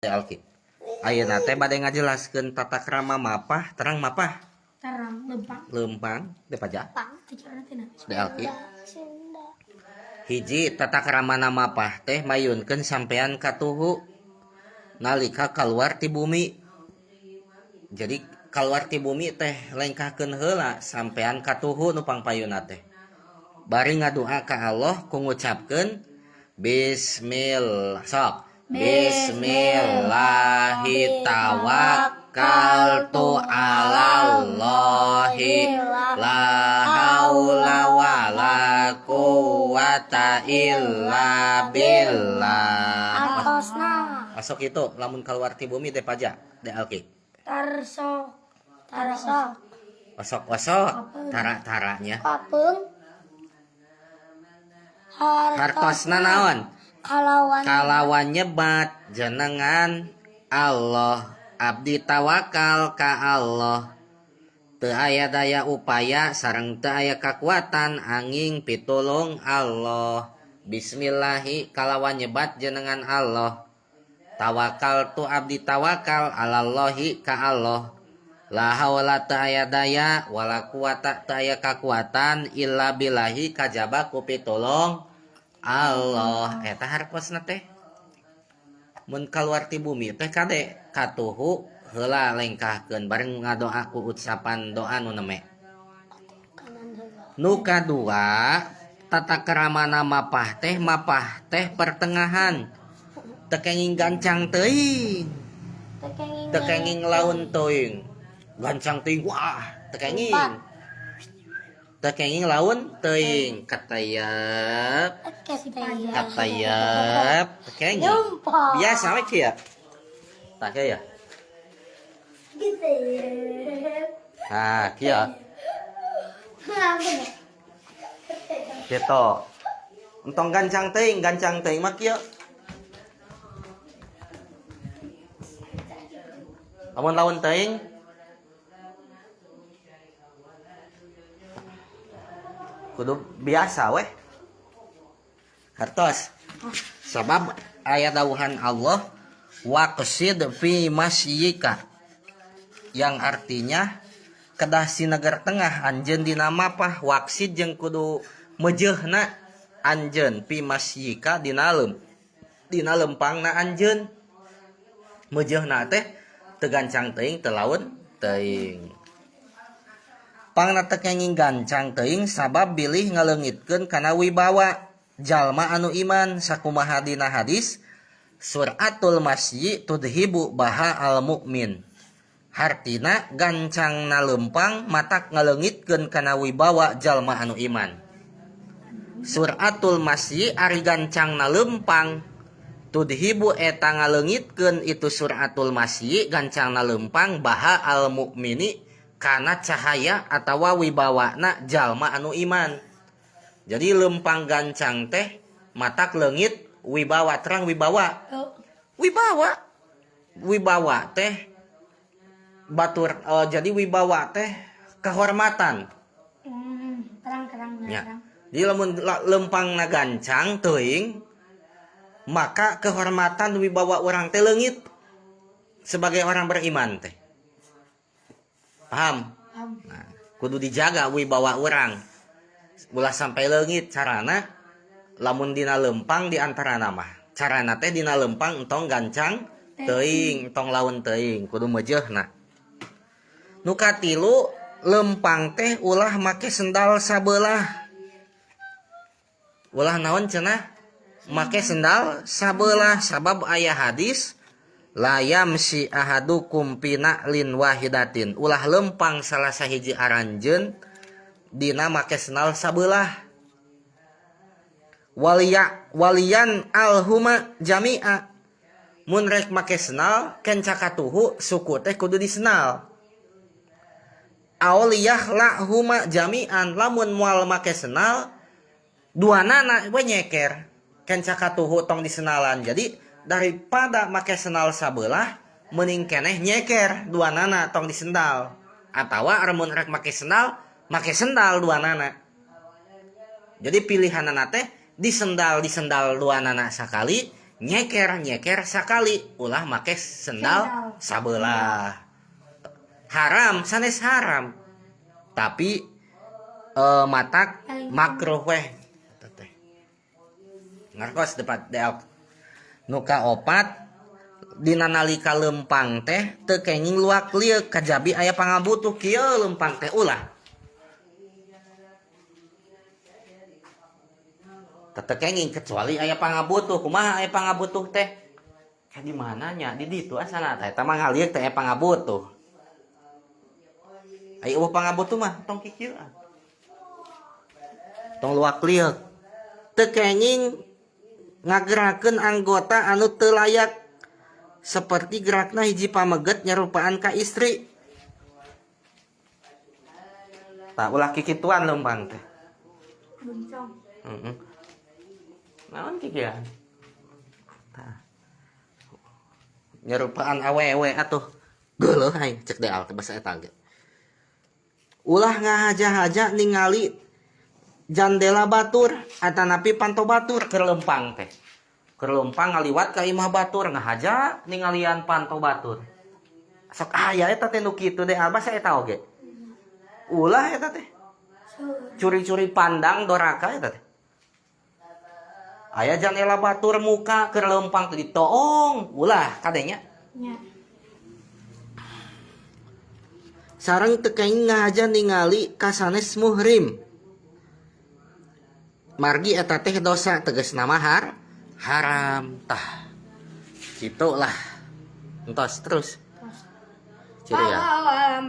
Alki. Ayeuna teh bade ngajelaskeun tata krama mapah, terang mapah. Terang lempang. Lempang teh pajak. Pang teh carana teh. De Alki. Hiji tata krama mapah teh mayunkeun sampean katuhu nalika kaluar ti bumi. Jadi kaluar ti bumi teh lengkahkeun heula sampean katuhu nu pangpayuna teh. Bari ngadua ka Allah ku ngucapkeun bismillah sok. Bismillahi tawakkaltu 'alallahi la haula wala quwata illa billah. Artosna. Masuk itu lamun keluar ti bumi teh pajak de Alki. Tarsok. Tarsok. Osok-osok tara-taranya. Kapeung. Hartosna naon? Kalawan Kalawan nyebat jenengan Allah, abdi tawakal ka Allah. Teu aya daya upaya sareng teu aya kakuatan angin pitulung Allah. Bismillahi kalawan nyebat jenengan Allah. Tawakal tu abdi tawakal alallahi ka Allah. La haula teu aya daya wala quwata teu aya kakuatan illa billahi kajaba ku pitulung Allah. Eta hartosna teh. Mun kaluar ti bumi teh kade katuhu heula lengkahkeun bareng ngadoa ku ucapan doa nu neme. Nu kadua tata kramana mapah teh pertengahan. Teu kenging gancang teuing. Teu kenging laun teuing. Gancang teuing wah teu kenging. Teu kenging laun teuing katayep. Katayep teu kenging. Biasa we kieu. Tah kieu ya. Nah, kieu. Gitu. Entong gancang teuing mah kieu. Lamun laun teuing kudu biasa weh. Hartos. Sabab aya dawuhan Allah waqsid fi masyika, yang artinya kedah sineger tengah anjeun dina mapah waqsid jeung kudu meujeuhna anjeun fi masyika dina dina lempangna anjeun. Meujeuhna teh teu gancang teuing teu laun teuing. Pangna teu kenging gancang teuing sabab bilih ngaleungitkeun kana wibawa jalma anu iman sakumaha dina hadis suratul masyi tudhibu baha al mukmin. Hartina gancangna lempang matak ngaleungitkeun kana wibawa jalma anu iman. Suratul masyi ari gancangna lempang tudhibu eta ngaleungitkeun itu suratul masyi gancangna lempang baha al mukmini kana cahaya atawa wibawana jalma anu iman. Jadi lempang gancang teh matak leungit wibawa, terang wibawa. Wibawa. Wibawa teh batur, jadi wibawa teh kehormatan. Terang-terang ya. Jadi lamun lempangna gancang teuing maka kehormatan wibawa orang teh leungit sebagai orang beriman teh. Paham? Nah, kudu dijaga wibawa orang. Ulah sampai leungit carana lamun dina lempang di antara nama. Carana teh dina lempang entong gancang teuing, entong laun teuing, kudu meujeuhna. Nu katilu lempang teh ulah make sendal sabelah. Ulah naon cenah? Make sendal sabelah sabab aya hadis la yamsi ahadukum fi na'lin wahidatin. Ulah lempang salah sahiji aranjeun dina make sendal sabelah. Waliya waliyan alhuma jami'a. Mun rek make sendal kenca katuhu suku teh kudu disenal. Auliyah lahuma jami'an lamun moal make sendal duanana we nyeker kenca katuhu tong disenalan. Jadi daripada make sendal sabelah mending keneh nyeker duanana tong disendal. Atawa lamun rek make sendal duanana. Jadi pilihanana teh disendal duanana sakali, Nyeker nyeker sakali, ulah make sendal Sendal. Sabelah. Haram sanes haram. Tapi matak makruh weh eta teh. Ngartos depat deok. Nu kaopat, dina nalika lempang teh teu kenging luak lieuk kajabi aya pangabutuh, kieu lempang teh ulah. Teu kenging kecuali aya pangabutuh. Kumaha aya pangabutuh teh? Ka di mana nya? Di ditu asana teh. Eta mah ngalieur teh aya pangabutuh. Aya eueuh pangabutuh mah tong kikieuan. Tong luak lieuk. Teu kenging ngagerakeun anggota anu teu layak seperti gerakna hiji pameget nyarupaan ka istri. Tah ulah kikituan leumpang teh. Buncong. Heeh. Naon kikieuan? Tah. Nyarupaan awewe atuh. Geuleuh aing cek deal teh basa eta ge. Ulah ngahaja-haja ningali jandela batur atanapi panto batur keur lempang teh. Keur lempang ngaliwat ka imah batur ngahaja ningalian panto batur. Sok aya eta teh nu kitu deal basa eta oge. Ulah eta teh. Curi-curi pandang doraka eta teh. Aya jandela batur muka keur lempang teh ditoong, ulah kadenya. Nya. Sareng teu kenging ngahaja ningali kasanes muhrim. Margi eta teh dosa tegasna mah haram tah. Kitulah. Entos terus. Tos. Ciri ya. Wallahu a'lam.